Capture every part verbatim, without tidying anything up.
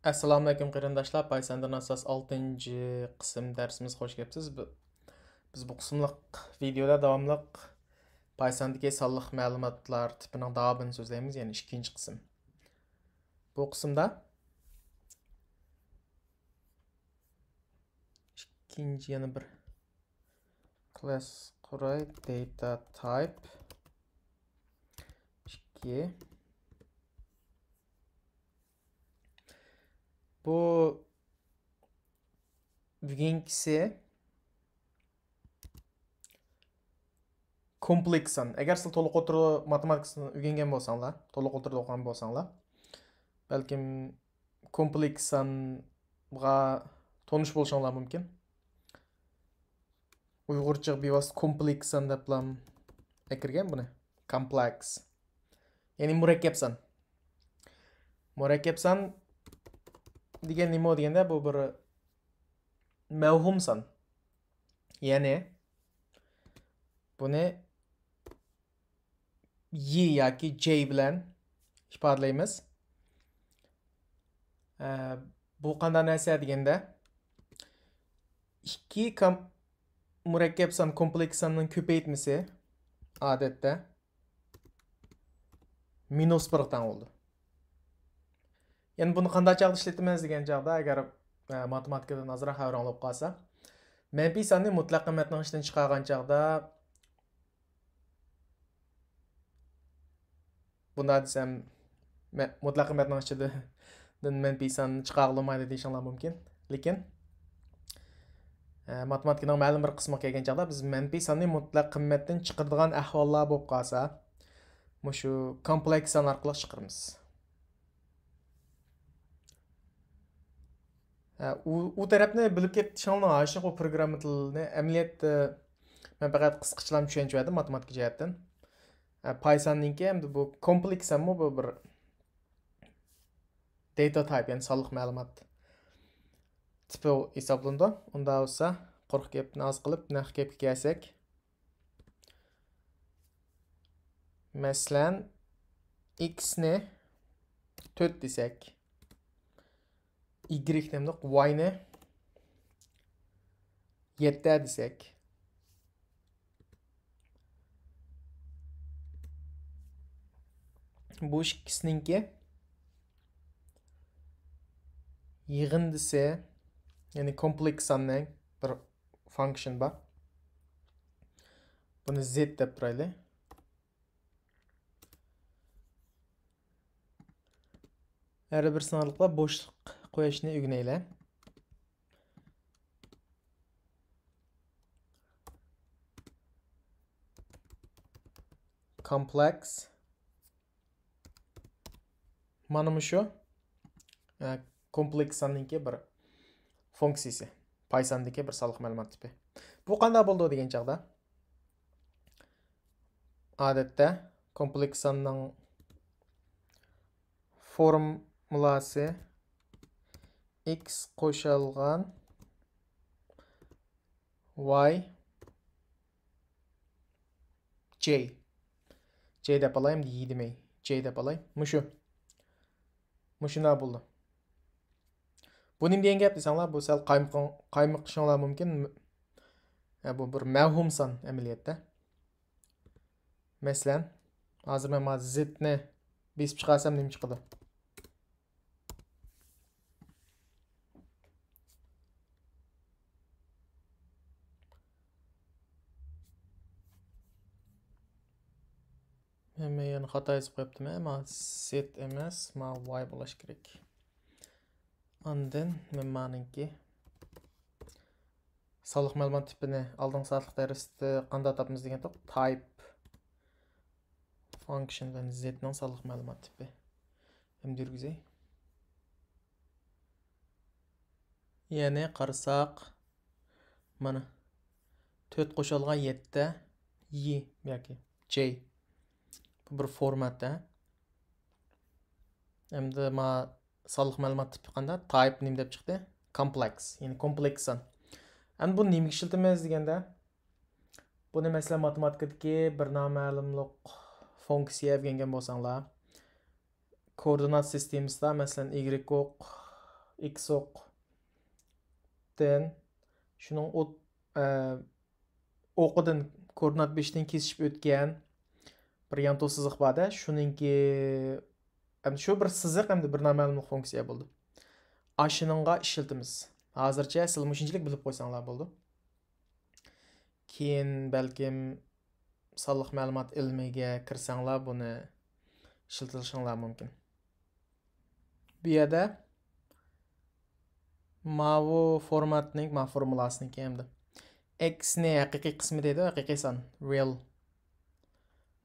ئەسسالامۇئەلەيكۇم قېرىنداشلار، پايساندىن ئاساس ئالتىنچى قىسىم دەرسىمىزگە خوش كەپسىز. بۇ، بىز بۇ قىسىملىق ۋىدېيودا داۋاملىق پايساندىكى سانلىق مەلۇماتلار تىپىنىڭ داۋامىنى سۆزلەيمىز، يەنى ئىككىنچى قىسىم. بۇ قىسىمدا ئىككىنچى يەنە بىر كلاس قۇراي، داتا تايپ ئىككى. بۇ بۈگۈنكىسى كومپلېكس سان. ئەگەر سىلەر تولۇق ئوتتۇرا ماتېماتىكىسىنى ئۆگەنگەن بولساڭلار، تولۇق ئوتتۇرىدا ئوقۇغان بولساڭلار، بەلكىم كومپلېكس سانغا تونۇش بولۇشۇڭلار مۇمكىن. ئۇيغۇرچە بىۋاسىتە كومپلېكس سان دەپلا ئەكىرگەن بۇنى. كومپلېكس. يەنى مۇرەككەپ سان. مۇرەككەپ سان دېگەن نېمە دېگەندە، بۇ بىر مەۋھۇم سان. يەنى بۇنى ي ياكى j بىلەن ئىپادىلەيمىز. ئە، بۇ قانداق نەرسە دېگەندە، ئىككى كام-، مۇرەككەپ سان كومپلېكس ساننىڭ كۆپەيتمىسى ئادەتتە مىنۇس بىرغا تەڭ بولىدۇ. يەنى بۇنى قانداق چاغدا ئىشلىتىمىز دېگەن چاغدا، ئەگەر، ئە، ماتېماتىكىدىن ئازراق خەۋىرىڭ بولۇپ قالسا، مەنپىي ساننى مۇتلەق قىممەتنىڭ ئىچىدىن چىقارغان چاغدا، بۇنداق دېسەم، مە-، مۇتلەق قىممەتنىڭ ئىچىدىن مەنپىي سان چىقارغىلى بولمايدۇ دېيىشىڭلار مۇمكىن. لېكىن، ئە، ماتېماتىكىنىڭ مەلۇم بىر قىسمىغا كەلگەن چاغدا بىز مەنپىي ساننى مۇتلەق قىممەتتىن چىقىرىدىغان ئەھۋاللار بولۇپ قالسا، مۇشۇ كومپلېكس سان ئارقىلىق چىقىرىمىز. ھە، ئۇ، ئۇ تەرەپنى بىلىپ كېتىشىڭلار ئاشۇ، ئۇ پروگرامما تىلىنى. ئەمەلىيەتتە، مەن پەقەت قىسقىچىلا چۈشەنچە بەردىم ماتېماتىكا جەھەتتىن. ھە، پايساننىڭكى ئەمدى بۇ كومپلېكس سانمۇ، بۇ بىر داتا تايپ، يەنى سانلىق مەلۇمات تىپى ھېسابلىنىدۇ. ئۇنداق بولسا، قۇرۇق گەپنى ئاز قىلىپ، نەق گەپكە كەلسەك. مەسىلەن، ئېكسنى تۆت دېسەك، ئىگرېكنى ھەمدە ۋاينى يەتتە دېسەك، بۇ ئىككىسىنىڭكى يىغىندىسى، يەنى كومپلېكس ساننىڭ بىر فانكشن بار. بۇنى زېت دەپ تۇرايلى. ھەر بىر سانلىققا بوشلۇق قويۇشنى ئۆگىنەيلى. كومپلېكس. مانا مۇشۇ، ئە، كومپلېكس ساننىڭكى بىر فۇنكسىيىسى. پايساندىكى بىر سانلىق مەلۇمات تىپى. بۇ قانداق بولىدۇ دېگەن چاغدا، ئادەتتە كومپلېكس ساننىڭ فورمۇلاسى ئېكس قوشۇلغان ۋاي جەي. جەي دەپ ئالاي، ئەمدى ي دېمەي. جەي دەپ ئالاي. مۇشۇ. مۇشۇنداق بولدى. بۇ نېمە دېگەن گەپ دېسەڭلار، بۇ سەل قايمىقىڭ-، قايمىقىشىڭلار مۇمكىن. ھە، بۇ بىر مەۋھۇم سان ئەمەلىيەتتە. مەسىلەن، ھازىر مەن مانا زېتنى بېسىپ چىقارسام نېمە چىقىدۇ؟ مەن يەنە خاتا يېزىپ قويۇپتىمەن. مانا زېت ئەمەس، مانا ۋاي بولۇش كېرەك. ئاندىن مەن مانىڭكى سانلىق مەلۇمات تىپىنى ئالدىنقى سائەتلىك دەرستە قانداق تاپىمىز دېگەن توق، تايپ فانكشن بىلەن زېتنىڭ سانلىق مەلۇمات تىپى. ئەمدى يۈرگۈزەي. يەنى قارىساق، مانا، تۆت قوشۇلغان يەتتە ي ياكى جەي. بۇ بىر فورمات، ھە. ئەمدى ما سانلىق مەلۇمات تىپى قانداق؟ تايپ نېمە دەپ چىقتى؟ كومپلېكس، يەنى كومپلېكس سان. ئەمدى بۇنى نېمىگە ئىشلىتىمىز دېگەندە، بۇنى مەسىلەن ماتېماتىكىدىكى بىر نامەلۇملۇق فۇنكسىيە ئۆگەنگەن بولساڭلار، كوئوردىنات سىستېمىسىدا، مەسىلەن، ئىگرېك ئوق، ئېكس ئوقتىن، شۇنىڭ ئوت ئە، ئوقىدىن، كوئوردىنات بېشىدىن كېسىشىپ ئۆتكەن بىر يانتۇ سىزىق بار-دە، شۇنىڭكى، ئەمدى شۇ بىر سىزىق ئەمدى بىر نامەلۇم فۇنكسىيە بولدى. ئاشۇنىڭغا ئىشلىتىمىز. ھازىرچە سىلەر مۇشۇنچىلىك بىلىپ قويساڭلار بولدى. كېيىن بەلكىم سانلىق مەلۇمات ئىلمىگە كىرسەڭلار بۇنى ئىشلىتىشىڭلار مۇمكىن. بۇ يەردە ماۋۇ فورماتنىڭ، ما فورمۇلاسىنىڭكى ئەمدى. ئېكسنى ھەقىقىي قىسمى دەيدۇ، ھەقىقىي سان، real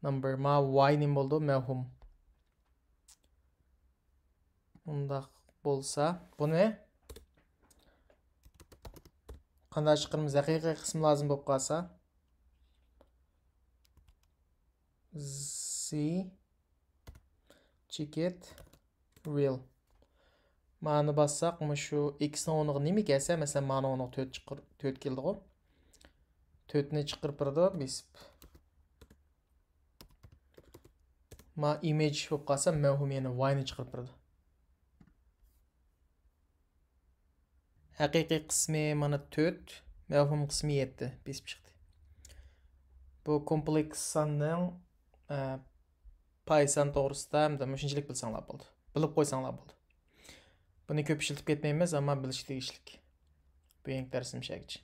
number. ما ۋاي نېمە بولدى؟ مەۋھۇم. ئۇنداق بولسا، بۇنى قانداق چىقىرىمىز؟ ھەقىقىي قىسمى لازىم بولۇپ قالسا، z check it real. مانى باسساق، مۇشۇ ئېكسنىڭ ئورنىغا نېمە كەلسە، مەسىلەن، مانىڭ ئورنىغا تۆت چىقىر-، تۆت كېلىدىغۇ. تۆتنى چىقىرىپ بېرىدۇ، بېسىپ. ما image بولۇپ قالسا، مەۋھۇم يەنە ۋاينى چىقىرىپ بېرىدۇ. ھەقىقىي قىسمى مانا تۆت، مەۋھۇم قىسمى يەتتە، بېسىپ چىقتى. بۇ كومپلېكس ساننىڭ، ئە، پاي سان توغرىسىدا ھەمدە مۇشۇنچىلىك بىلسەڭلار بولدى. بىلىپ قويساڭلار بولدى. بۇنى كۆپ ئىشلىتىپ كەتمەيمىز، ئەمما بىلىشكە تېگىشلىك. بۈگۈنكى دەرسىم شەگىچە.